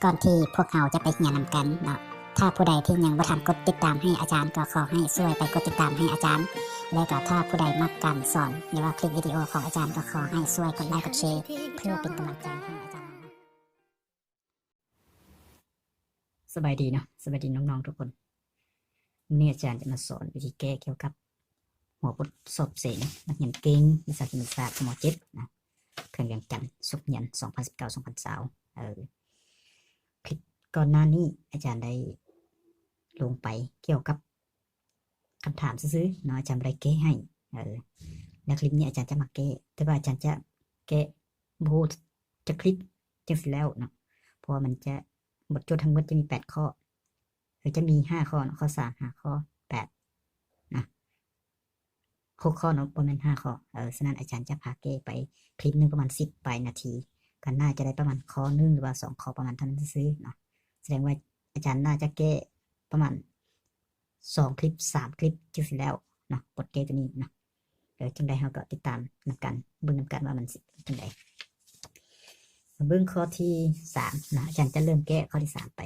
ກ່ອນທີ່ພວກເຮົາຈະໄປຮຽນນຳກັນເນາະ, ຖ້າຜູ້ໃດທີ່ຍັງບໍ່ທັນກົດຕິດຕາມໃຫ້ອາຈານ ກໍຂໍໃຫ້ຊ່ວຍໄປກົດຕິດຕາມໃຫ້ອາຈານ, ແລະກໍຖ້າຜູ້ໃດມັກການສອນ ຫຼືວ່າຄລິບວິດີໂອຂອງອາຈານ ກໍຂໍໃຫ້ຊ່ວຍກົດໄລກົດແຊ ເພື່ອເປັນກຳລັງໃຈໃຫ້ອາຈານ. ສະບາຍດີເນາະ, ສະບາຍດີນ້ອງໆທຸກຄົນ. ມື້ນີ້ອາຈານຈະມາສອນວິທີແກ້ກ່ຽວກັບຫົວບົດສອບເສັງນັກຮຽນເກັ່ງວິຊາເຄມີສາດ ມໍເຈັດນະ, ແຂວງວຽງຈັນ, ສົກຮຽນສອງພັນສິບເກົ້າ ສອງພັນຊາວ. ເອີ ຄລິບກ່ອນໜ້ານີ້ອາຈານໄດ້ລົງໄປກ່ຽວກັບຄຳຖາມຊື່ໆເນາະ, ອາຈານບໍ່ໄດ້ແກ້ໃຫ້. ເອີ ແລ້ວຄລິບນີ້ອາຈານຈະມາແກ້, ແຕ່ວ່າອາຈານຈະແກ້ບໍ່ຮູ້ຈັກຄລິບຈັ່ງຊີ້ແລ້ວເນາະ, ເພາະວ່າມັນຈະ ບົດໂຈດທັງໝົດຈະມີແປດຂໍ້, ເອີ ຈະມີຫ້າຂໍ້ເນາະ, ຂໍ້ສາມ ຫ້າ ຂໍ້ແປດນະ, ຫົກຂໍ້ເນາະ, ບໍ່ແມ່ນຫ້າຂໍ້. ເອີ ສະນັ້ນອາຈານຈະພາແກ້ໄປຄລິບໜຶ່ງປະມານສິບປາຍນາທີ, ກໍໜ້າຈະໄດ້ປະມານຂໍ້ໜຶ່ງ ຫຼືວ່າສອງຂໍ້ປະມານເທົ່ານັ້ນຊື່ໆເນາະ. ສະແດງວ່າອາຈານໜ້າຈະແກ້ປະມານສອງຄລິບ ສາມຄລິບຈັ່ງຊີ້ແລ້ວເນາະ, ບົດແກ້ຕົວນີ້ເນາະ. ເອີ ຈັ່ງໃດເຮົາກໍຕິດຕາມນຳກັນ, ເບິ່ງນຳກັນວ່າມັນຊິເປັນຈັ່ງໃດ. ມາເບິ່ງຂໍ້ທີສາມນະ, ອາຈານຈະເລີ່ມແກ້ຂໍ້ທີສາມໄປ.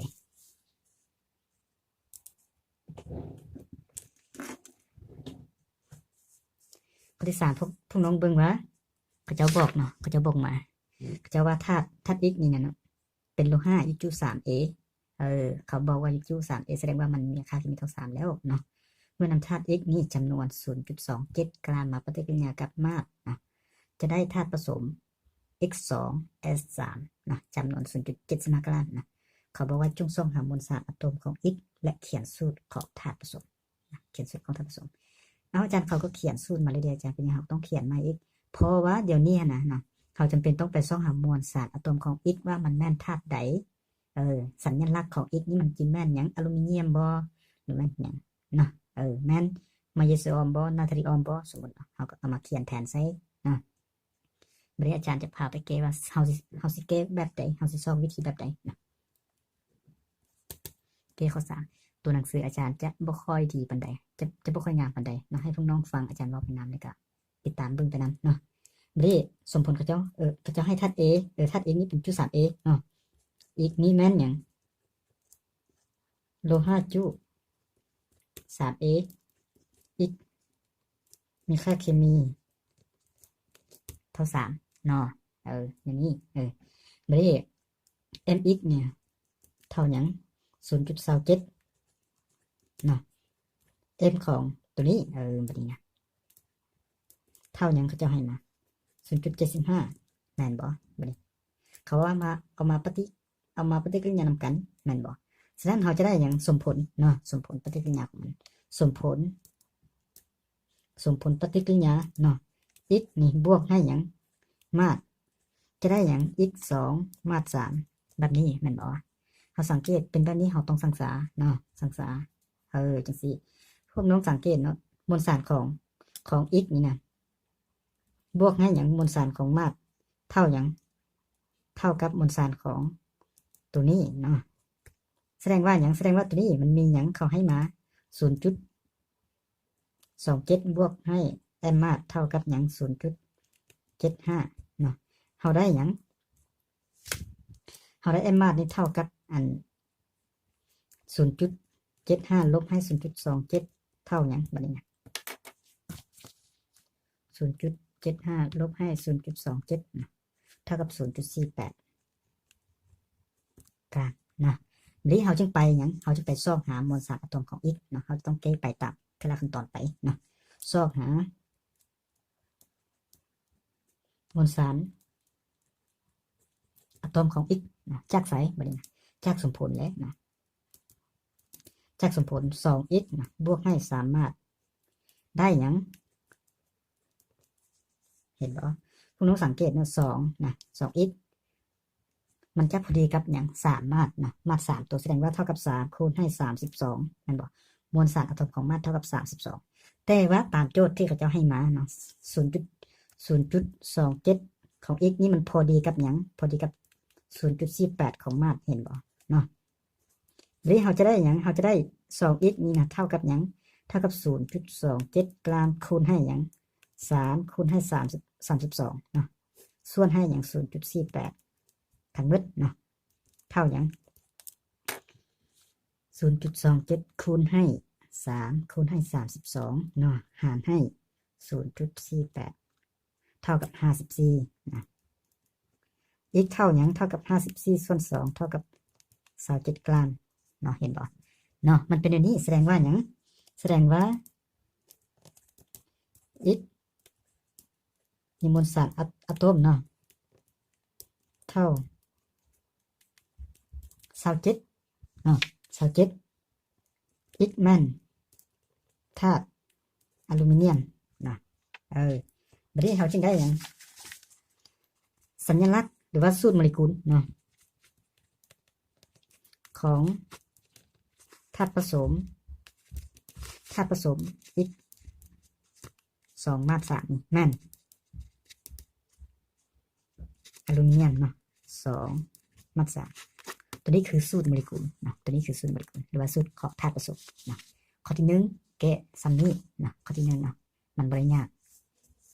ຂໍ້ທີສາມ ພວກ ພວກນ້ອງເບິ່ງວ່າ ເຂົາເຈົ້າບອກເນາະ, ເຂົາເຈົ້າບອກມາ, ເຂົາເຈົ້າວ່າທາດ ທາດອິກນີ້ນະເນາະ ເປັນໂລຫະ ຢູຈູສາມເອ. ເອີ ເຂົາບອກວ່າຢູຈູສາມເອ ສະແດງວ່າມັນມີຄ່າເຄມີເທົ່າສາມແລ້ວເນາະ. ເມື່ອນຳທາດອິກນີ້ຈຳນວນສູນຈຸດສອງເຈັດກຣາມມາປະຕິກິລິຍາກັບມາດນະ, ຈະໄດ້ທາດປະສົມ ອິກສອງ ເອສາມນະ, ຈຳນວນສູນຈຸດເຈັດສິບຫ້າກຣາມນະ. ເຂົາບອກວ່າຈົ່ງຊອກຫາມວນສານອາໂຕມຂອງອິກ ແລະ ຂຽນສູດຂອງທາດປະສົມນະ, ຂຽນສູດຂອງທາດປະສົມ. ເອົາ ອາຈານ ເຂົາກໍຂຽນສູດມາເລື້ອຍໆ ອາຈານ ເປັນຫຍັງເຮົາຕ້ອງຂຽນໃໝ່ອີກ? ເພາະວ່າດຽວນີ້ຫັ້ນນະເນາະ ເຮົາຈຳເປັນຕ້ອງໄປຊອກຫາມວນສານອາໂຕມຂອງອິກວ່າມັນແມ່ນທາດໃດ. ເອີ ສັນຍະລັກຂອງອິກນີ້ມັນຊິແມ່ນຫຍັງ? ອາລູມີນຽມບໍ ຫຼືແມ່ນຫຍັງເນາະ? ເອີ ແມ່ນມາເຢຍຊີອອມບໍ ນາທຣີອອມບໍ? ສົມມຸດເນາະ ເຮົາກໍເອົາມາຂຽນແທນໃສ່ເນາະ. ບາດນີ້ອາຈານຈະພາໄປແກ້ວ່າເຮົາຊິ ເຮົາຊິແກ້ແບບໃດ, ເຮົາຊິຊອກວິທີແບບໃດນະ. ແກ້ຂໍ້ສາມ ຕົວໜັງສືອາຈານຈະບໍ່ຄ່ອຍດີປານໃດ, ຈະ ຈະບໍ່ຄ່ອຍງາມປານໃດເນາະ, ໃຫ້ພວກນ້ອງຟັງອາຈານເວົ້າໄປນຳ ແລ້ວກະຕິດຕາມເບິ່ງໄປນຳເນາະ. ບາດນີ້ສົມຜົນເຂົາເຈົ້າ ເອີ ເຂົາເຈົ້າໃຫ້ທາດເອ, ເອີ ທາດເອນີ້ເປັນຈຸດສາມເອເນາະ, ອິກນີ້ແມ່ນຫຍັງ? ໂລຫະຈຸສາມເອ ອິກ ມີຄ່າເຄມີເທົ່າສາມເນາະ. ເອີ ແນວນີ້ ເອີ ບາດນີ້ເອັມອິກນີ້ເທົ່າຫຍັງ? ສູນຈຸດຊາວເຈັດເນາະ, ເອັມຂອງຕົວນີ້ ເອີ ບາດນີ້ນະ ເທົ່າຫຍັງ? ເຂົາເຈົ້າໃຫ້ມາ ສູນຈຸດເຈັດສິບຫ້າ ແມ່ນບໍ່? ບາດນີ້ເຂົາວ່າມາ ເອົາມາປະຕິ ເອົາມາປະຕິກິລິຍານຳກັນແມ່ນບໍ່? ສະນັ້ນເຮົາຈະໄດ້ຫຍັງ? ສົມຜົນເນາະ, ສົມຜົນປະຕິກິລິຍາຂອງມັນ ສົມຜົນ ສົມຜົນປະຕິກິລິຍາເນາະ, ອິກນີ້ບວກໃຫ້ຫຍັງ? ມາດ ຈະໄດ້ຫຍັງ? ອິກສອງ ມາດສາມ ແບບນີ້ແມ່ນບໍ່? ເຮົາສັງເກດເປັນແບບນີ້ ເຮົາຕ້ອງສັງສາເນາະ, ສັງສາ ເອີ ຈັ່ງຊີ້. ພວກນ້ອງສັງເກດເນາະ, ມວນສານຂອງ ຂອງອິກນີ້ນະ ບວກໃຫ້ຫຍັງ? ມວນສານຂອງມາດເທົ່າຫຍັງ? ເທົ່າກັບມວນສານຂອງຕົວນີ້ເນາະ. ສະແດງວ່າຫຍັງ? ສະແດງວ່າຕົວນີ້ມັນມີຫຍັງ? ເຂົາໃຫ້ມາສູນຈຸດສອງເຈັດ ບວກໃຫ້ແອມມາດເທົ່າກັບຫຍັງ? ສູນຈຸດເຈັດຫ້າເນາະ. ເຮົາໄດ້ຫຍັງ? ເຮົາໄດ້ແອມມາດນີ້ເທົ່າກັບອັນ ສູນຈຸດເຈັດຫ້າ ລົບໃຫ້ສູນຈຸດສອງເຈັດ ເທົ່າຫຍັງ? ບາດນີ້ນະ ສູນຈຸດເຈັດຫ້າ ລົບໃຫ້ສູນຈຸດສອງເຈັດນະ ເທົ່າກັບສູນຈຸດສີ່ແປດກຣາມນະ. ບາດນີ້ເຮົາຈຶ່ງໄປຫຍັງ? ເຮົາຈຶ່ງໄປຊອກຫາມວນສານອາໂຕມຂອງອິກເນາະ. ເຮົາຈະຕ້ອງແກ້ໄປຕາມແຕ່ລະຂັ້ນຕອນໄປເນາະ. ຊອກຫາ ມວນສານອາໂຕມຂອງອິກນະ ຈາກໃສ? ບາດນີ້ນະ ຈາກສົມຜົນແຫຼະນະ, ຈາກສົມຜົນສອງອິກນະ ບວກໃຫ້ສາມມາດ ໄດ້ຫຍັງ? ເຫັນບໍ່? ພວກນ້ອງສັງເກດເນາະ ສອງນະ ສອງອິກ ມັນຈະພໍດີກັບຫຍັງ? ສາມມາດເນາະ, ມາດສາມຕົວ ສະແດງວ່າເທົ່າກັບສາມຄູນໃຫ້ສາມສິບສອງແມ່ນບໍ່? ມວນສານອາໂຕມຂອງມາດເທົ່າກັບສາມສິບສອງ ແຕ່ວ່າຕາມໂຈດທີ່ເຂົາເຈົ້າໃຫ້ມາເນາະ ສູນຈຸດ ສູນຈຸດສອງເຈັດຂອງອິກນີ້ມັນພໍດີກັບຫຍັງ? ພໍດີກັບສູນຈຸດສີ່ແປດຂອງມາດ ເຫັນບໍ່ເນາະ? ບາດນີ້ເຮົາຈະໄດ້ຫຍັງ? ເຮົາຈະໄດ້ສອງອິກນີ້ນະ ເທົ່າກັບຫຍັງ? ເທົ່າກັບສູນຈຸດສອງເຈັດກຣາມ ຄູນໃຫ້ຫຍັງ? ສາມຄູນໃຫ້ສາມສິບ ສາມສິບສອງເນາະ ສ່ວນໃຫ້ຫຍັງ? ສູນຈຸດສີ່ແປດທັງໝົດເນາະ. ເທົ່າຫຍັງ? ສູນຈຸດສອງເຈັດ ຄູນໃຫ້ສາມ ຄູນໃຫ້ສາມສິບສອງເນາະ ຫານໃຫ້ສູນຈຸດສີ່ແປດ ເທົ່າກັບຫ້າສິບສີ່ນະ. ອີກເທົ່າຫຍັງ? ເທົ່າກັບຫ້າສິບສີ່ສ່ວນສອງ ເທົ່າກັບຊາວເຈັດກຣາມເນາະ ເຫັນບໍ່ເນາະ? ມັນເປັນແນວນີ້ ສະແດງວ່າຫຍັງ? ສະແດງວ່າ ອີກ ມີມວນສານອາ ອາໂຕມເນາະ ເທົ່າ ຊາວເຈັດເນາະ ຊາວເຈັດ ອີກແມ່ນທາດອາລູມີນຽມນະ. ເອີ ບັດນີ້ເຮົາຈຶ່ງໄດ້ຫຍັງ? ສັນຍະລັກ ຫຼືວ່າສູດໂມເລກຸນເນາະ ຂອງທາດປະສົມ ທາດປະສົມອີກ ສອງມາດສາມນີ້ແມ່ນອາລູມີນຽມເນາະ ສອງມາດສາມ. ຕົວນີ້ຄືສູດໂມເລກຸນເນາະ ຕົວນີ້ຄືສູດໂມເລກຸນ ຫຼືວ່າສູດຂອງທາດປະສົມເນາະ. ຂໍ້ທີໜຶ່ງແກ້ສ່ຳນີ້ເນາະ ຂໍ້ທີໜຶ່ງເນາະ ມັນບໍ່ໄດ້ຍາກ.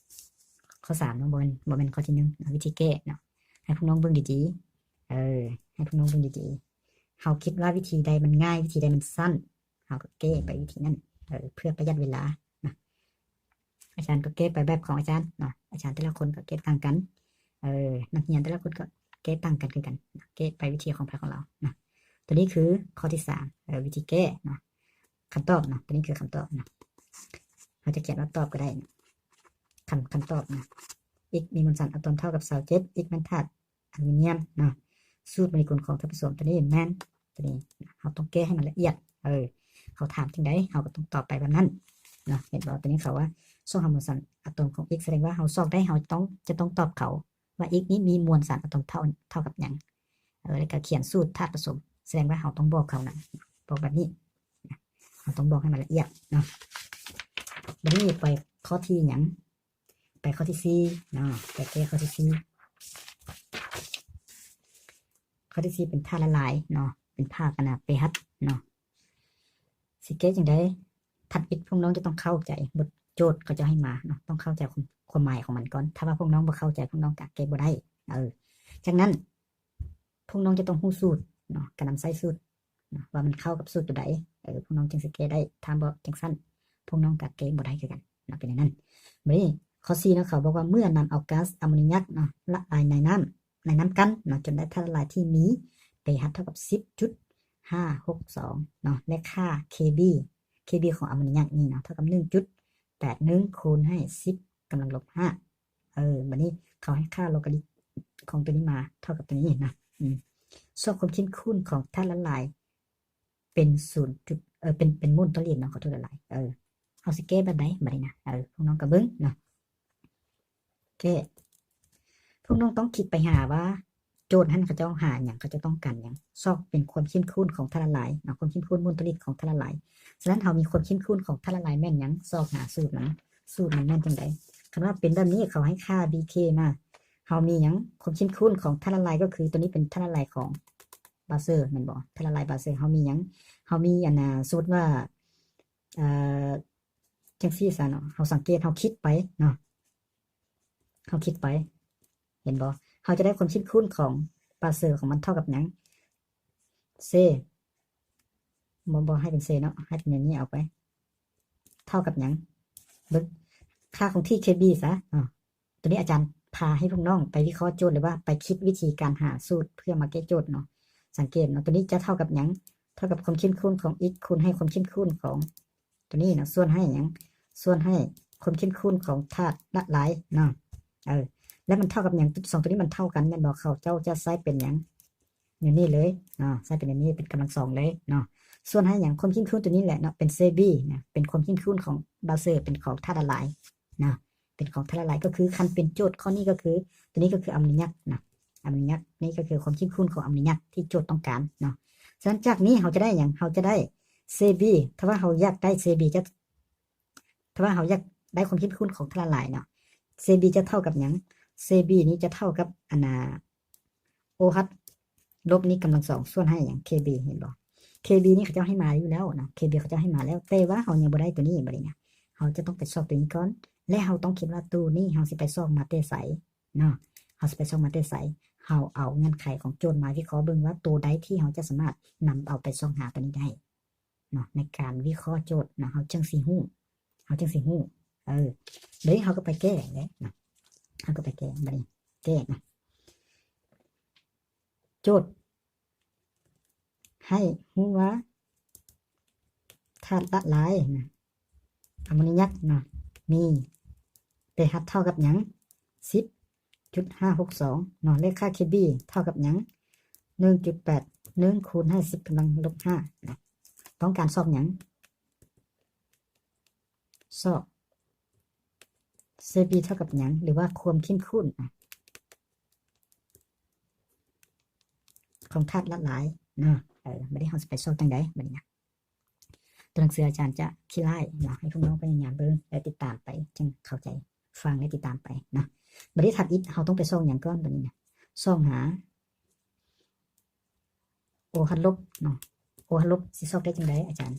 ຂໍ້ສາມເນາະ ບໍ່ແມ່ນ ບໍ່ແມ່ນຂໍ້ທີໜຶ່ງເນາະ ວິທີແກ້ເນາະ ໃຫ້ພວກນ້ອງເບິ່ງດີໆ ເອີ ໃຫ້ພວກນ້ອງເບິ່ງດີໆ. ເຮົາຄິດວ່າວິທີໃດມັນງ່າຍ ວິທີໃດມັນສັ້ນ ເຮົາກໍແກ້ໄປວິທີນັ້ນ ເອີ ເພື່ອປະຢັດເວລານະ. ອາຈານກໍແກ້ໄປແບບຂອງອາຈານເນາະ ອາຈານແຕ່ລະຄົນກໍແກ້ຕ່າງກັນ ເອີ ນັກຮຽນແຕ່ລະຄົນກໍແກ້ຕ່າງກັນຄືກັນ ແກ້ໄປວິທີຂອງໃຜຂອງລາວນະ. ຕົວນີ້ຄືຂໍ້ທີສາມ ເອີ ວິທີແກ້ເນາະ ຄຳຕອບເນາະ ຕົວນີ້ຄືຄຳຕອບເນາະ ເຮົາຈະຂຽນວ່າຕອບກໍໄດ້ເນາະ. ຄຳ ຄຳຕອບເນາະ ອີກ ມີມວນສານອາໂຕມເທົ່າກັບຊາວເຈັດ ອີກແມ່ນທາດ ອາລູມີນຽມເນາະ ສູດໂມເລກຸນຂອງທາດປະສົມຕົວນີ້ແມ່ນຕົວນີ້ ເຮົາຕ້ອງແກ້ໃຫ້ມັນລະອຽດ ເອີ ເຂົາຖາມຈັ່ງໃດ ເຮົາກໍຕ້ອງຕອບໄປແບບນັ້ນເນາະ. ເຫັນບໍ່? ຕົວນີ້ເຂົາວ່າຊອກຫາມວນສານອາໂຕມຂອງອີກ ສະແດງວ່າເຮົາຊອກໄດ້ ເຮົາຕ້ອງ ຈະຕ້ອງຕອບເຂົາວ່າອີກນີ້ມີມວນສານອາໂຕມເທົ່າ ເທົ່າກັບຫຍັງ ເອີ ແລ້ວກໍຂຽນສູດທາດປະສົມ ສະແດງວ່າເຮົາຕ້ອງບອກເຂົານະ ບອກແບບນີ້ ເຮົາຕ້ອງບອກໃຫ້ມັນລະອຽດເນາະ. ບັດນີ້ໄປຂໍ້ທີຫຍັງ? ໄປຂໍ້ທີສີ່ເນາະ ໄປແກ້ຂໍ້ທີສີ່ ຂໍ້ທີສີ່ເປັນທາດລະລາຍເນາະ ເປັນພາກອັນນະ ເປຮັດເນາະ. ຊິແກ້ຈັ່ງໃດ? ທຳອິດພວກນ້ອງຈະຕ້ອງເຂົ້າໃຈບົດໂຈດເຂົາເຈົ້າໃຫ້ມາເນາະ ຕ້ອງເຂົ້າໃຈຄວາມ ຄວາມໝາຍຂອງມັນກ່ອນ. ຖ້າວ່າພວກນ້ອງບໍ່ເຂົ້າໃຈ ພວກນ້ອງກະແກ້ບໍ່ໄດ້ ເອີ ຈາກນັ້ນ ພວກນ້ອງຈະຕ້ອງຮູ້ສູດເນາະ ການນຳໃຊ້ສູດ ເນາະ ວ່າມັນເຂົ້າກັບສູດຕົວໃດ ເອີ ພວກນ້ອງຈຶ່ງຊິແກ້ໄດ້ ຖ້າບໍ່ຈັ່ງຊັ້ນ ພວກນ້ອງກໍແກ້ບໍ່ໄດ້ຄືກັນເນາະ ເປັນແນວນັ້ນ. ບັດນີ້ຂໍ້ສີ່ເນາະ ເຂົາບອກວ່າເມື່ອນຳເອົາກາສອາໂມນີຍັກເນາະ ລະລາຍໃນນ້ຳ ໃນນ້ຳກັ່ນເນາະ ຈົນໄດ້ທາດລະລາຍທີ່ມີ pH ເທົ່າກັບສິບຈຸດຫ້າຫົກສອງເນາະ ແລະ ຄ່າ Kb Kb ຂອງອາໂມນີຍັກນີ້ເນາະ ເທົ່າກັບໜຶ່ງຈຸດແປດໜຶ່ງ ຄູນໃຫ້ສິບກຳລັງລົບຫ້າ ເອີ ບັດນີ້ເຂົາໃຫ້ຄ່າໂລກາລິດຂອງຕົວນີ້ມາເທົ່າກັບຕົວນີ້ນະ ອືມ ຊອກຄວາມເຂັ້ມຂຸ້ນຂອງທາດລະລາຍເປັນສູນຈຸດ ເອີ ເປັນ ເປັນໂມນຕາລີດເນາະ ຂໍໂທດຫຼາຍໆ ເອີ ເຮົາຊິແກ້ແບບໃດບັດນີ້ນະ ເອີ ພວກນ້ອງກໍເບິ່ງເນາະ ແກ້ ພວກນ້ອງຕ້ອງຄິດໄປຫາວ່າ ໂຈດຫັ້ນເຂົາເຈົ້າຫາຫຍັງ ເຂົາເຈົ້າຕ້ອງການຫຍັງ ຊອກເປັນຄວາມເຂັ້ມຂຸ້ນຂອງທາດລະລາຍເນາະ ຄວາມເຂັ້ມຂຸ້ນໂມນຕາລີດຂອງທາດລະລາຍ. ສະນັ້ນເຮົາມີຄວາມເຂັ້ມຂຸ້ນຂອງທາດລະລາຍແມ່ນຫຍັງ ຊອກຫາສູດມັນ ສູດມັນແມ່ນຈັ່ງໃດ. ຄັນວ່າເປັນແບບນີ້ ເຂົາໃຫ້ຄ່າ Bk ມາ ເຮົາມີຫຍັງ ຄວາມເຂັ້ມຂຸ້ນຂອງທາດລະລາຍ ກໍຄືຕົວນີ້ເປັນທາດລະລາຍຂອງບາເຊີແມ່ນບໍ່ ທາດລະລາຍບາເຊີ ເຮົາມີຫຍັງ ເຮົາມີອັນນ່າ ສົມມຸດວ່າ ເອີ ຈັ່ງຊີ້ຊະເນາະ ເຮົາສັງເກດ ເຮົາຄິດໄປເນາະ ເຮົາຄິດໄປ ເຫັນບໍ່ ເຮົາຈະໄດ້ຄວາມເຂັ້ມຂຸ້ນຂອງບາເຊີຂອງມັນເທົ່າກັບຫຍັງ C ບໍ່ ບໍ່ໃຫ້ເປັນ C ເນາະ ໃຫ້ເປັນແນວນີ້ເອົາໄປ ເທົ່າກັບຫຍັງ ເບິ່ງຄ່າຄົງທີ່ Kb ຊະເນາະ. ຕົວນີ້ອາຈານພາໃຫ້ພວກນ້ອງໄປວິເຄາະໂຈດ ຫຼືວ່າໄປຄິດວິທີການຫາສູດເພື່ອມາແກ້ໂຈດເນາະ. ສັງເກດເນາະ ຕົວນີ້ຈະເທົ່າກັບຫຍັງ ເທົ່າກັບຄວາມເຂັ້ມຂຸ້ນຂອງ x ຄູນໃຫ້ຄວາມເຂັ້ມຂຸ້ນຂອງ ຕົວນີ້ເນາະ ສ່ວນໃຫ້ຫຍັງ ສ່ວນໃຫ້ຄວາມເຂັ້ມຂຸ້ນຂອງທາດລະລາຍເນາະ. ເອີ ແລ້ວມັນເທົ່າກັບຫຍັງ ສອງຕົວນີ້ມັນເທົ່າກັນແມ່ນບໍ່ ເຂົາເຈົ້າຈະໃຊ້ເປັນຫຍັງ ແນວນີ້ເລີຍເນາະ ໃຊ້ເປັນແນວນີ້ ເປັນກຳລັງສອງເລີຍເນາະ. ສ່ວນໃຫ້ຫຍັງ ຄວາມເຂັ້ມຂຸ້ນຕົວນີ້ແຫຼະເນາະ ເປັນ Cb ນະ ເປັນຄວາມເຂັ້ມຂຸ້ນຂອງບາເຊີ ເປັນຂອງທາດລະລາຍເນາະ ເປັນຂອງທາດລະລາຍ ກໍຄືຄັນເປັນໂຈດຂໍ້ນີ້ ກໍຄືຕົວນີ້ກໍຄືອາໂມນີຍັກເນາະ ອາໂມນີຍັກ ນີ້ກໍຄືຄວາມເຂັ້ມຂຸ້ນຂອງອາໂມນີຍັກທີ່ໂຈດຕ້ອງການເນາະ. ສະນັ້ນຈາກນີ້ເຮົາຈະໄດ້ຫຍັງ ເຮົາຈະໄດ້ Cb ຖ້າວ່າເຮົາຢາກໄດ້ Cb ຈະ ຖ້າວ່າເຮົາຢາກໄດ້ຄວາມເຂັ້ມຂຸ້ນຂອງທາດລະລາຍເນາະ Cb ຈະເທົ່າກັບຫຍັງ Cb ນີ້ຈະເທົ່າກັບອັນນ່າ OH ລົບນີ້ກຳລັງສອງ ສ່ວນໃຫ້ຫຍັງ Kb ເຫັນບໍ່ Kb ນີ້ເຂົາເຈົ້າໃຫ້ມາຢູ່ແລ້ວເນາະ Kb ເຂົາເຈົ້າໃຫ້ມາແລ້ວ ແຕ່ວ່າເຮົາຍັງບໍ່ໄດ້ຕົວນີ້ບັດນີ້ນະ ເຮົາຈະຕ້ອງໄປຊອກຕົວນີ້ກ່ອນ ແລະ ເຮົາຕ້ອງຄິດວ່າຕົວນີ້ເຮົາຊິໄປຊອກມາແຕ່ໃສເນາະ ເຮົາຊິໄປຊອກມາແຕ່ໃສ ເຮົາເອົາເງື່ອນໄຂຂອງໂຈດມາວິເຄາະເບິ່ງວ່າໂຕໃດທີ່ເຮົາຈະສາມາດນຳເອົາໄປຊອກຫາໂຕນີ້ໄດ້ເນາະ ໃນການວິເຄາະໂຈດເນາະ ເຮົາຈຶ່ງຊິຮູ້ ເຮົາຈຶ່ງຊິຮູ້ ເອີ ບາດນີ້ເຮົາກໍໄປແກ້ເດ້ເນາະ ເຮົາກໍໄປແກ້ ບາດນີ້ແກ້ເນາະ ໂຈດ ໃຫ້ຮູ້ວ່າທາດລະລາຍນະ ອາໂມນີຍັກເນາະ ມີ pH ເທົ່າກັບຫຍັງ ສິບຈຸດຫ້າຫົກສອງເນາະ ແລະ ຄ່າ Kb ເທົ່າກັບຫຍັງ ໜຶ່ງຈຸດແປດ ໜຶ່ງຄູນໃຫ້ສິບກຳລັງລົບຫ້ານະ ຕ້ອງການຊອກຫຍັງ? ຊອກ Kb ເທົ່າກັບຫຍັງ ຫຼືວ່າຄວາມເຂັ້ມຂຸ້ນຂອງທາດລະລາຍເນາະ ເອີ ບາດນີ້ເຮົາຊິໄປຊອກຈັ່ງໃດບາດນີ້ນະ ຕົວໜັງສືອາຈານຈະຂີ້ລ້າຍເນາະ ໃຫ້ພວກນ້ອງພະຍາຍາມເບິ່ງ ແລະ ຕິດຕາມໄປ ຈຶ່ງເຂົ້າໃຈ ຟັງ ແລະ ຕິດຕາມໄປເນາະ ບາດນີ້ທາດອິດ ເຮົາຕ້ອງໄປຊອກຫຍັງກ່ອນບາດນີ້ນະ ຊອກຫາ ໂອຮັດລົບເນາະ ໂອຮັດລົບຊິຊອກໄດ້ຈັ່ງໃດອາຈານ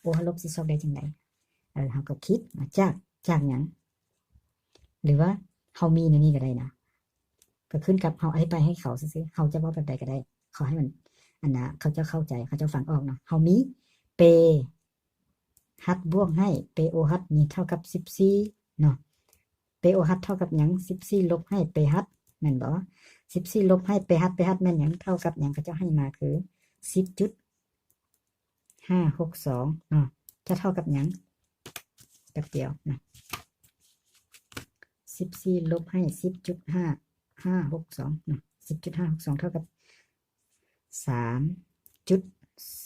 ໂອຮັດລົບຊິຊອກໄດ້ຈັ່ງໃດ ເອີ ເຮົາກໍຄິດເນາະ ຈາກ ຈາກຫຍັງ ຫຼືວ່າເຮົາມີແນວນີ້ກໍໄດ້ນະ ກໍຂຶ້ນກັບເຮົາອະທິບາຍໃຫ້ເຂົາຊື່ໆ ເຮົາຈະເວົ້າແບບໃດກໍໄດ້ ຂໍໃຫ້ມັນ ອັນນະ ເຂົາເຈົ້າເຂົ້າໃຈ ເຂົາເຈົ້າຟັງອອກເນາະ ເຮົາມີ P ຮັດບວກໃຫ້ P ໂອຮັດນີ້ເທົ່າກັບສິບສີ່ເນາະ P ໂອຮັດເທົ່າກັບຫຍັງ ສິບສີ່ລົບໃຫ້ P ຮັດແມ່ນບໍ່ ສິບສີ່ລົບໃຫ້ P ຮັດ P ຮັດແມ່ນຫຍັງ ເທົ່າກັບຫຍັງ ເຂົາເຈົ້າໃຫ້ມາຄື ສິບຈຸດຫ້າຫົກສອງເນາະ ຈະເທົ່າກັບຫຍັງ ແປັບດຽວນະ ສິບສີ່ລົບໃຫ້ ສິບຈຸດຫ້າ ຫ້າຫົກສອງເນາະ ສິບຈຸດຫ້າຫົກສອງເທົ່າກັບ ສາມຈຸດ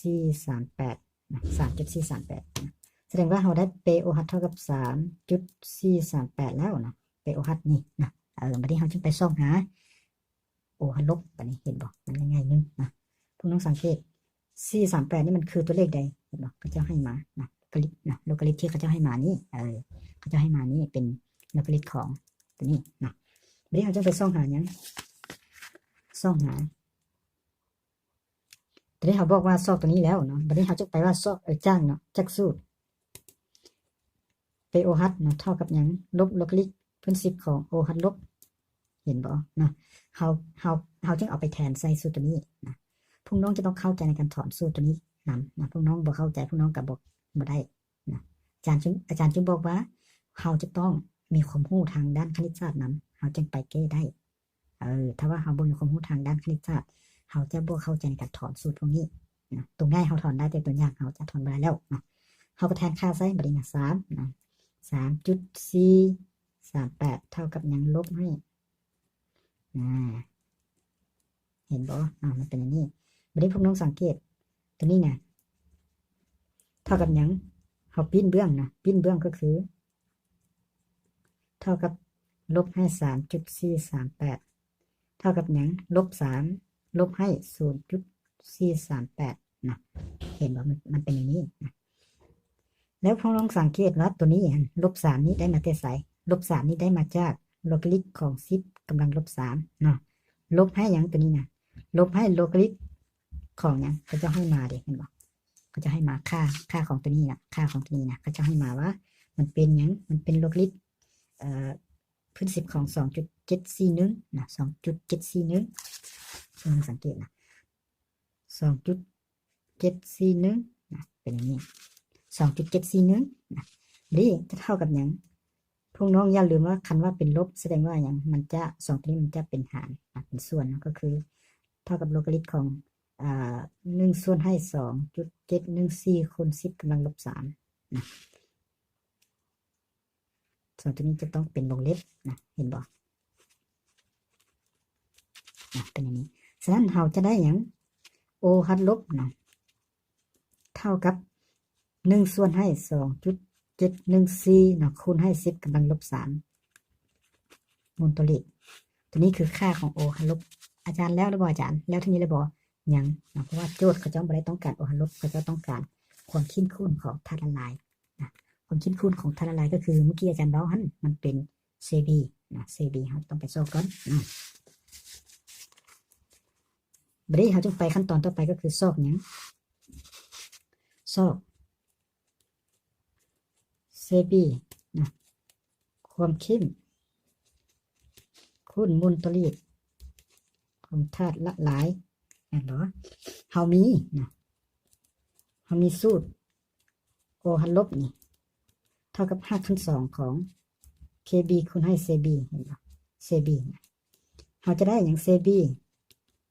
ສີ່ສາມແປດນະ ສາມຈຸດສີ່ສາມແປດນະ ສະແດງວ່າເຮົາໄດ້ P ໂອຮັດເທົ່າກັບ ສາມຈຸດສີ່ສາມແປດແລ້ວເນາະ P ໂອຮັດນີ້ນະ ເອີ ບາດນີ້ເຮົາຈຶ່ງໄປຊອກຫາ ໂອຮັດລົບ ບາດນີ້ເຫັນບໍ່ ມັນງ່າຍໆໜຶ່ງນະ ພວກນ້ອງສັງເກດ ສີ່ສາມແປດນີ້ມັນຄືຕົວເລກໃດ ເຫັນບໍ່ ເຂົາເຈົ້າໃຫ້ມານະ ໂລກາລິດນະ ໂລກາລິດທີ່ເຂົາເຈົ້າໃຫ້ມານີ້ ເອີ ເຂົາເຈົ້າໃຫ້ມານີ້ເປັນໂລກາລິດຂອງຕົວນີ້ນະ ບາດນີ້ເຮົາຈະໄປຊອກຫາຫຍັງ ຊອກຫາ ຕອນນີ້ເຮົາບອກວ່າຊອກຕົວນີ້ແລ້ວເນາະ ບາດນີ້ເຮົາຈະໄປວ່າຊອກ ເອີ ຈາກເນາະ ຈາກສູດ P ໂອຮັດເນາະ ເທົ່າກັບຫຍັງ ລົບໂລກາລິດພື້ນສິບຂອງໂອຮັດລົບ ເຫັນບໍ່ເນາະ ເຮົາ ເຮົາ ເຮົາຈຶ່ງເອົາໄປແທນໃສ່ສູດຕົວນີ້ນະ ພວກນ້ອງຈະຕ້ອງເຂົ້າໃຈໃນການຖອນສູດຕົວນີ້ນຳນະ ພວກນ້ອງບໍ່ເຂົ້າໃຈ ພວກນ້ອງກໍບໍ່ ບໍ່ໄດ້ນະ ອາຈານຈຶ່ງ ອາຈານຈຶ່ງບອກວ່າ ເຮົາຈະຕ້ອງມີຄວາມຮູ້ທາງດ້ານຄະນິດສາດນຳ ເຮົາຈຶ່ງໄປແກ້ໄດ້. ເອີ ຖ້າວ່າເຮົາບໍ່ມີຄວາມຮູ້ທາງດ້ານຄະນິດສາດ ເຮົາຈະບໍ່ເຂົ້າໃຈໃນການຖອນສູດພວກນີ້ນະ ຕົວງ່າຍເຮົາຖອນໄດ້ ແຕ່ຕົວຍາກເຮົາຈະຖອນບໍ່ໄດ້ແລ້ວນະ ເຮົາກໍແທນຄ່າໃສ່ ບັດນີ້ນະ ສາມນະ ສາມຈຸດສີ່ສາມແປດ ເທົ່າກັບຫຍັງ ລົບໃຫ້ ອາ ເຫັນບໍ່? ອາ ມັນເປັນອັນນີ້. ບັດນີ້ພວກນ້ອງສັງເກດຕົວນີ້ນະ ເທົ່າກັບຫຍັງ? ເຮົາປີ້ນເບື້ອງນະ ປີ້ນເບື້ອງກໍຄື ເທົ່າກັບລົບໃຫ້ສາມຈຸດສີ່ສາມແປດ ເທົ່າກັບຫຍັງ? ລົບສາມ ລົບໃຫ້ສູນຈຸດສີ່ສາມແປດນະ ເຫັນບໍ່? ມັນ ມັນເປັນຢ່າງນີ້ນະ. ແລ້ວພວກນ້ອງສັງເກດວ່າຕົວນີ້ ລົບສາມນີ້ໄດ້ມາແຕ່ໃສ? ລົບສາມນີ້ໄດ້ມາຈາກໂລກາລິດຂອງສິບກຳລັງລົບສາມເນາະ ລົບໃຫ້ຫຍັງຕົວນີ້ນະ? ລົບໃຫ້ໂລກາລິດຂອງຫຍັງ? ເຂົາເຈົ້າໃຫ້ມາເດ້ ເຫັນບໍ່? ເຂົາເຈົ້າໃຫ້ມາຄ່າ ຄ່າຂອງຕົວນີ້ນະ ຄ່າຂອງຕົວນີ້ນະ ເຂົາເຈົ້າໃຫ້ມາວ່າມັນເປັນຫຍັງ? ມັນເປັນໂລກາລິດ ເອີ ພື້ນສິບຂອງສອງຈຸດເຈັດສີ່ໜຶ່ງນະ ສອງຈຸດເຈັດສີ່ໜຶ່ງ ເບິ່ງສັງເກດນະ ສອງຈຸດເຈັດສີ່ໜຶ່ງນະ ເປັນຢ່າງນີ້ ສອງຈຸດເຈັດສີ່ໜຶ່ງນະ ນີ້ຈະເທົ່າກັບຫຍັງ? ພວກນ້ອງຢ່າລືມວ່າ ຄັນວ່າເປັນລົບ ສະແດງວ່າຫຍັງ? ມັນຈະ ສອງຕົວນີ້ມັນຈະເປັນຫານນະ ເປັນສ່ວນນະ ກໍຄືເທົ່າກັບໂລກາລິດຂອງ ອາ ໜຶ່ງສ່ວນໃຫ້ສອງຈຸດເຈັດໜຶ່ງສີ່ຄູນສິບກຳລັງລົບສາມນະ. ສ່ວນຕົວນີ້ຈະຕ້ອງເປັນວົງເລັບນະ ເຫັນບໍ່? ນະ ເປັນຢ່າງນີ້. ສະນັ້ນເຮົາຈະໄດ້ຫຍັງ? ໂອຮັດລົບນະ ເທົ່າກັບໜຶ່ງສ່ວນໃຫ້ສອງຈຸດເຈັດໜຶ່ງສີ່ເນາະ ຄູນໃຫ້ສິບກຳລັງລົບສາມມູນຕົວເລກ. ຕົວນີ້ຄືຄ່າຂອງໂອຮັດລົບ. ອາຈານແລ້ວຫຼືບໍ່ອາຈານ? ແລ້ວເທົ່ານີ້ແລ້ວບໍ່? ຍັງເນາະ ເພາະວ່າໂຈດເຂົາເຈົ້າບໍ່ໄດ້ຕ້ອງການໂອຮັດລົບ ເຂົາເຈົ້າຕ້ອງການຄວາມເຂັ້ມຂຸ້ນຂອງທາດລະລາຍນະ. ຄວາມເຂັ້ມຂຸ້ນຂອງທາດລະລາຍກໍຄື ເມື່ອກີ້ອາຈານເວົ້າຫັ້ນ ມັນເປັນ Kb ນະ Kb ເຮົາຕ້ອງໄປຊອກກ່ອນນະ. ບັດນີ້ເຮົາຈຶ່ງໄປຂັ້ນຕອນຕໍ່ໄປ ກໍຄືຊອກຫຍັງ? ຊອກ Kb ນະ ຄວາມເຂັ້ມຂຸ້ນມູນຕົວເລກ ຂອງທາດລະລາຍ ແມ່ນບໍ່? ເຮົາມີນະ ເຮົາມີສູດ O ຫັນລົບນີ້ ເທົ່າກັບຮາກຂັ້ນສອງຂອງ KB ຄູນໃຫ້ CB ເຫັນບໍ່? CB ນະ ເຮົາຈະໄດ້ຫຍັງ? CB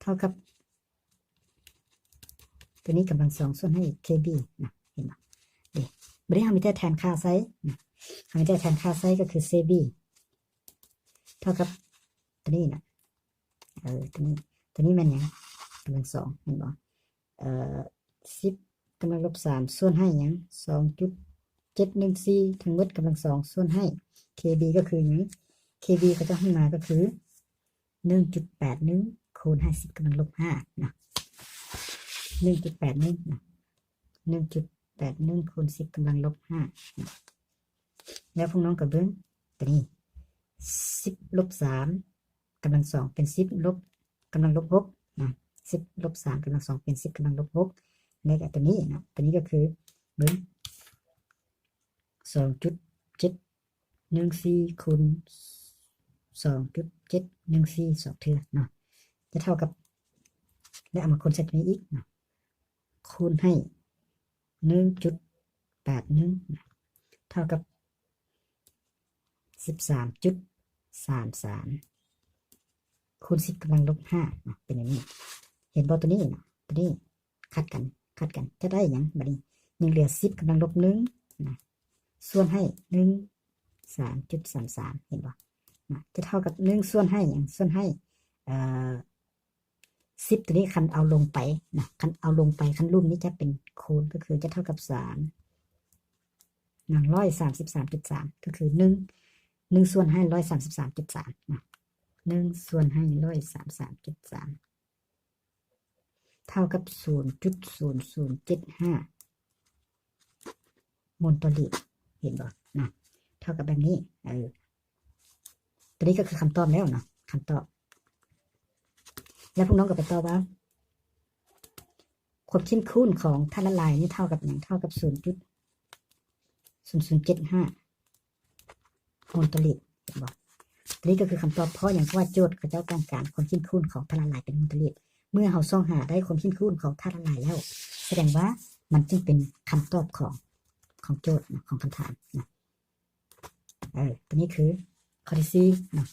ເທົ່າກັບ ຕົວນີ້ກຳລັງສອງສ່ວນໃຫ້ KB ນະ ເຫັນບໍ່? ເດ້ ບັດນີ້ເຮົາມີແຕ່ແທນຄ່າໃສ່ນະ ເຮົາມີແຕ່ແທນຄ່າໃສ່ກໍຄື CB ເທົ່າກັບຕົວນີ້ນະ ເອີ ຕົວນີ້ ຕົວນີ້ແມ່ນຫຍັງ? ກຳລັງສອງ ເຫັນບໍ່? ເອີ ສິບກຳລັງລົບສາມສ່ວນໃຫ້ຫຍັງ? ສອງຈຸດເຈັດໜຶ່ງສີ່ ທັງໝົດກຳລັງສອງສ່ວນໃຫ້ KB ກໍຄືຫຍັງ? KB ເຂົາເຈົ້າໃຫ້ມາກໍຄື ໜຶ່ງຈຸດແປດໜຶ່ງ ຄູນໃຫ້ ສິບກຳລັງລົບຫ້ານະ ໜຶ່ງຈຸດແປດໜຶ່ງນະ ໜຶ່ງຈຸດແປດໜຶ່ງ ຄູນ ສິບກຳລັງລົບຫ້ານະ ແລ້ວພວກນ້ອງກໍເບິ່ງຕົວນີ້ ສິບລົບສາມກຳລັງສອງເປັນ ສິບລົບກຳລັງລົບຫົກນະ ສິບລົບສາມກຳລັງສອງເປັນ ສິບກຳລັງລົບຫົກ ແລ້ວກໍຕົວນີ້ນະ ຕົວນີ້ກໍຄືເບິ່ງ ສອງຈຸດເຈັດ ໜຶ່ງສີ່ ຄູນ ສອງຈຸດເຈັດໜຶ່ງສີ່ ສອງເທື່ອເນາະ ຈະເທົ່າກັບ ແລະເອົາມາຄູນໃສ່ຕົວນີ້ອີກເນາະ ຄູນໃຫ້ ໜຶ່ງຈຸດແປດໜຶ່ງ ເທົ່າກັບ ສິບສາມຈຸດສາມສາມ ຄູນ ສິບກຳລັງລົບຫ້າເນາະ ເປັນແບບນີ້ ເຫັນບໍ່? ຕົວນີ້ເນາະ ຕົວນີ້ ຂັດກັນ ຂັດກັນ ຈະໄດ້ຫຍັງ? ບັດນີ້ຍັງເຫຼືອ ສິບກຳລັງລົບໜຶ່ງນະ ສ່ວນໃຫ້ ໜຶ່ງ ສາມຈຸດສາມສາມ ເຫັນບໍ່? ນະ ຈະເທົ່າກັບ ໜຶ່ງ ສ່ວນໃຫ້ຫຍັງ? ສ່ວນໃຫ້ ເອີ ສິບ ຕົວນີ້ຄັນເອົາລົງໄປນະ ຄັນເອົາລົງໄປ ຄັນລຸ່ມນີ້ຈະເປັນຄູນ ກໍຄືຈະເທົ່າກັບ ສາມ ໜຶ່ງຮ້ອຍສາມສິບສາມຈຸດສາມ ກໍຄື ໜຶ່ງ ໜຶ່ງສ່ວນໃຫ້ ໜຶ່ງຮ້ອຍສາມສິບສາມຈຸດສາມນະ ໜຶ່ງສ່ວນໃຫ້ ໜຶ່ງຮ້ອຍສາມສິບສາມຈຸດສາມ ເທົ່າກັບ ສູນຈຸດສູນສູນເຈັດຫ້າ ໂມນຕໍ່ລິດ ເຫັນບໍ່ນະ? ເທົ່າກັບແບບນີ້ ເອີ ຕົວນີ້ກໍຄືຄຳຕອບແລ້ວເນາະ ຄຳຕອບ ແລ້ວພວກນ້ອງກໍໄປຕອບວ່າ ຄວາມຂັ້ນຄູນຂອງທາດລະລາຍນີ້ເທົ່າກັບຫຍັງ? ເທົ່າກັບ ສູນຈຸດສູນສູນເຈັດຫ້າ ໂມນຕໍ່ລິດ ເຫັນບໍ່? ຕົວນີ້ກໍຄືຄຳຕອບ ເພາະຫຍັງ? ເພາະວ່າໂຈດເຂົາເຈົ້າຕ້ອງການຄວາມຂັ້ນຄູນຂອງທາດລະລາຍເປັນໂມນຕໍ່ລິດ ເມື່ອເຮົາຊອກຫາໄດ້ຄວາມຂັ້ນຄູນຂອງທາດລະລາຍແລ້ວ ສະແດງວ່າມັນຈຶ່ງເປັນຄຳຕອບຂອງ ຂອງໂຈດນະ ຂອງຄຳຖາມນະ ເອີ ຕົວນີ້ຄືຂໍ້ທີສີ່ເນາະ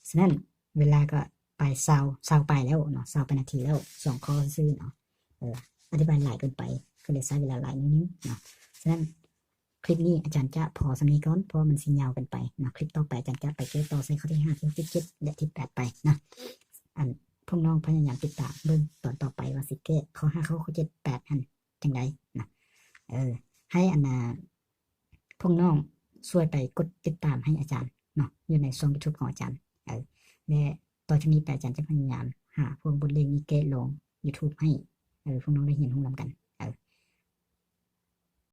ສະນັ້ນເວລາກໍປາຍຊາວ ຊາວປາຍແລ້ວເນາະ ຊາວປາຍນາທີແລ້ວ ສອງຂໍ້ຊື່ໆເນາະ ເອີ ອະທິບາຍຫຼາຍເກີນໄປ ກໍເລີຍໃຊ້ເວລາຫຼາຍໜ້ອຍໜຶ່ງເນາະ ສະນັ້ນ ຄລິບນີ້ອາຈານຈະພໍສ່ຳນີ້ກ່ອນ ເພາະວ່າມັນຊິຍາວເກີນໄປເນາະ ຄລິບຕໍ່ໄປອາຈານຈະໄປແກ້ຕໍ່ໃສ່ຂໍ້ທີຫ້າ ທີຫົກ ທີເຈັດ ແລະ ທີແປດໄປເນາະ ອັນ ພວກນ້ອງພະຍາຍາມຕິດຕາມເບິ່ງຕອນຕໍ່ໄປວ່າຊິແກ້ຂໍ້ຫ້າ ຂໍ້ຫົກ ຂໍ້ເຈັດ ແປດຫັ້ນຈັ່ງໃດນະ ເອີ ໃຫ້ອັນນ່າ ພວກນ້ອງຊ່ວຍໄປກົດຕິດຕາມໃຫ້ອາຈານເນາະ ຢູ່ໃນຊ່ອງຢູທູບຂອງອາຈານ ເອີ ແລະ ຕໍ່ຈາກນີ້ໄປອາຈານຈະພະຍາຍາມຫາພວກບົດເລກນີ້ແກ້ລົງຢູທູບໃຫ້ ເອີ ພວກນ້ອງໄດ້ຮຽນຮູ້ນຳກັນ